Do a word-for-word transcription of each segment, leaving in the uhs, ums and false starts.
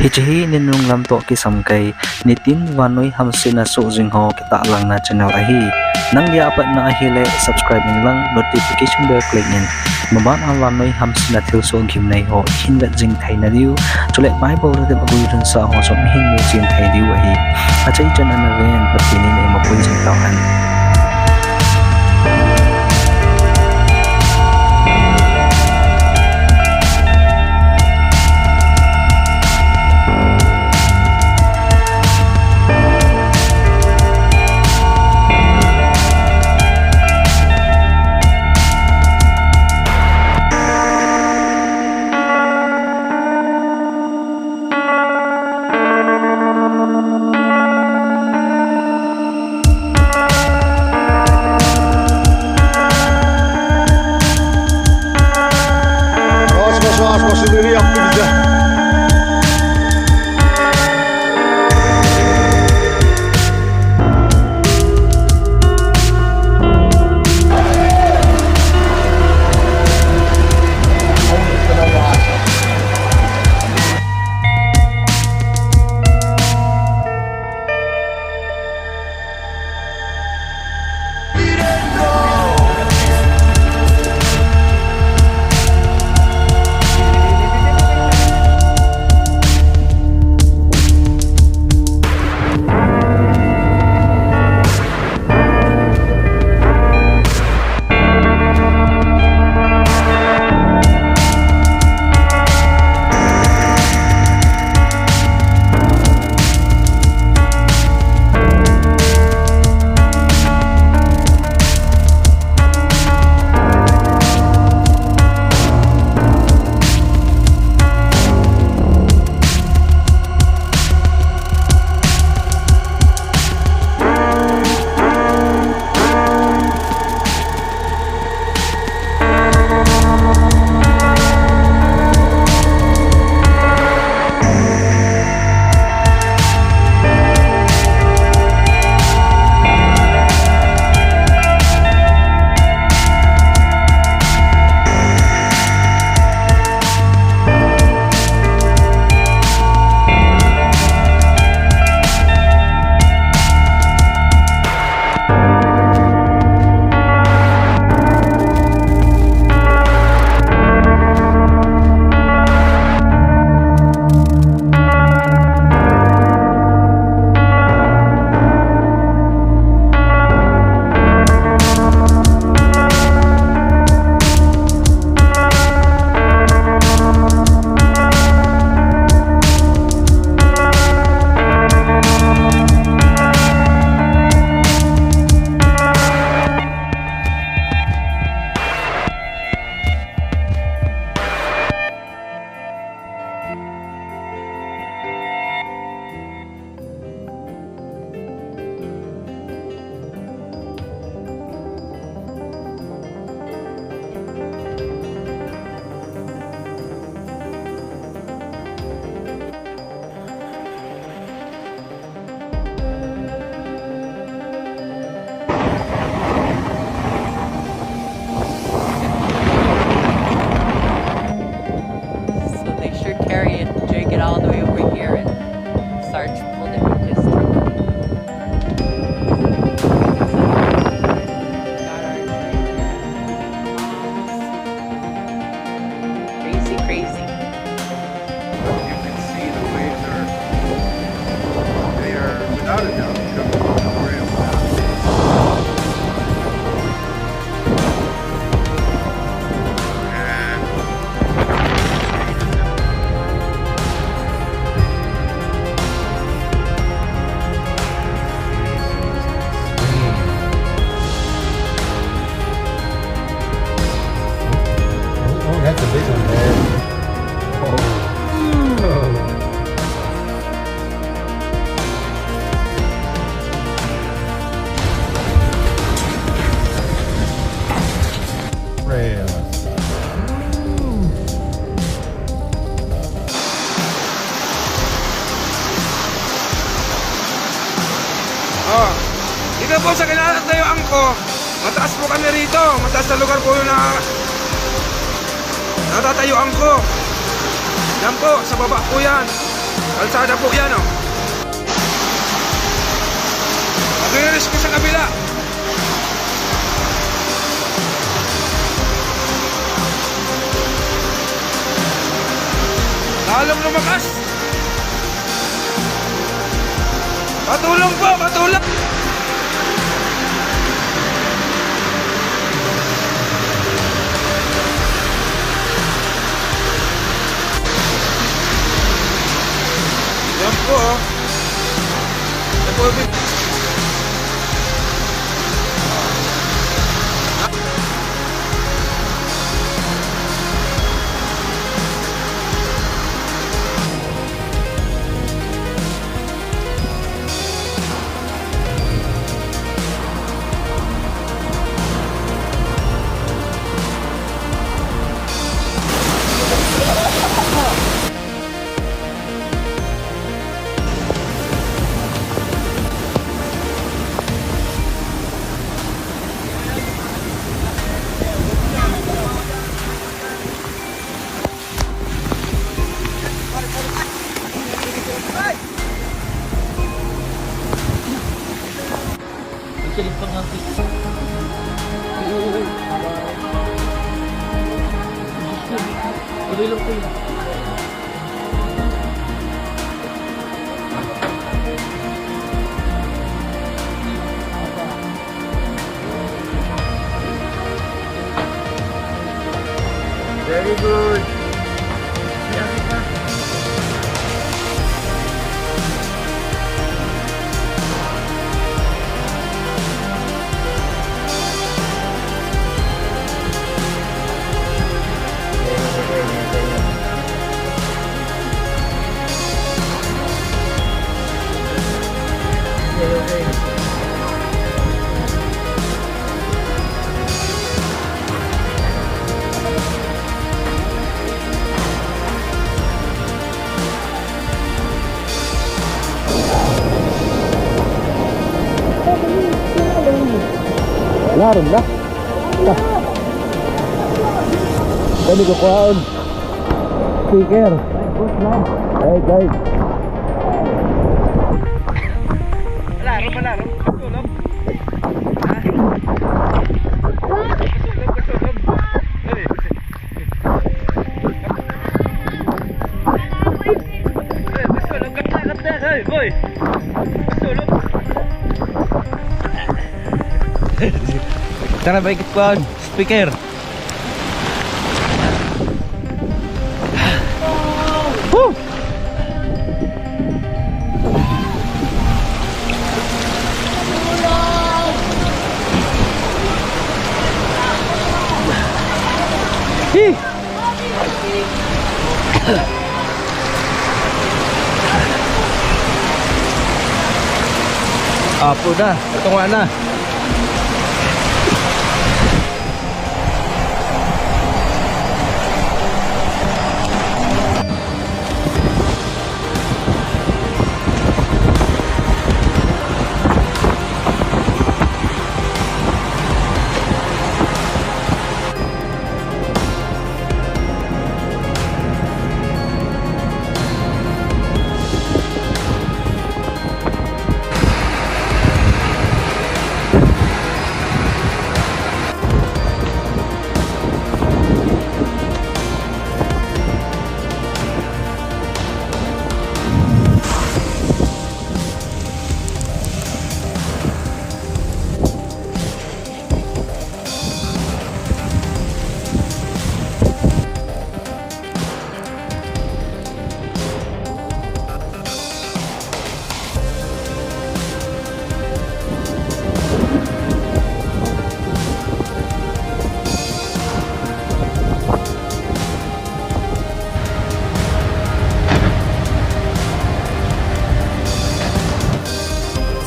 Hiche hi ninunung lam toh kisam kai, nitin vannoi hamsetna soh jing ho kitahlangna channel ahi. Nang dia apatna ahile subscribe in lang notification bell click in. Maban a vannoi hamsetna thilsoh gimnei ho ihin vet jing theina diu. Chule Bible ladep a guilhunsa ho jong ihin mu chen thei diu ahi. Achai chan ana ven, Pathen in eima pui jing tauhen. Yavaş yavaş, yavaş yavaş, ileri yaptı bize. So they sure carry it, drag it all the way over here, and Sarge pulled it with his truck. Got our drink. Crazy, crazy. You can see the waves are, they are without a doubt coming from the rail now. Oh, that's a big one, man. Oh. Oh, dito po sa kinatatayuan ko, mataas po kami rito. Mataas na lugar po yung na, natatayuan ko. Yan po, sa baba po yan. Kalsada po yan, oh. Magre-rescue sa kabila. Lalong lumakas. Patulong po, patulong. Yan po, oh. Yan po, oh. Very good. Larom na. Kani ko kuhaon. Speaker. Hey, guys. Larom, larom. Tulog. Ha? Tulog, tulog. Hey. Tara, baik kuan speaker. Huh. Hi. Apo na, katunga na.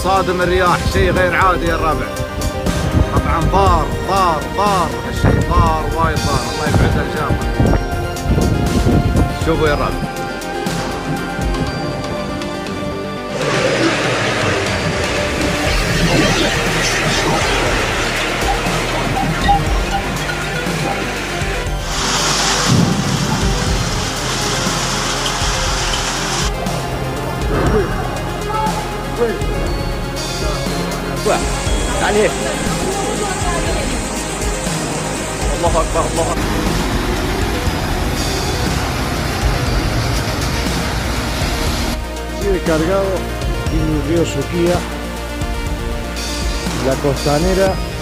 صادم الرياح، شيء غير عادي يا الربع. طبعًا ضار، ضار، ضار، هالشيء ضار، وايد ضار، الله يبعدها إن شاء الله. شوفوا يا الربع. Dale. Allahu Akbar, Allahu Akbar. Sigue cargado y río Suquía, la costanera.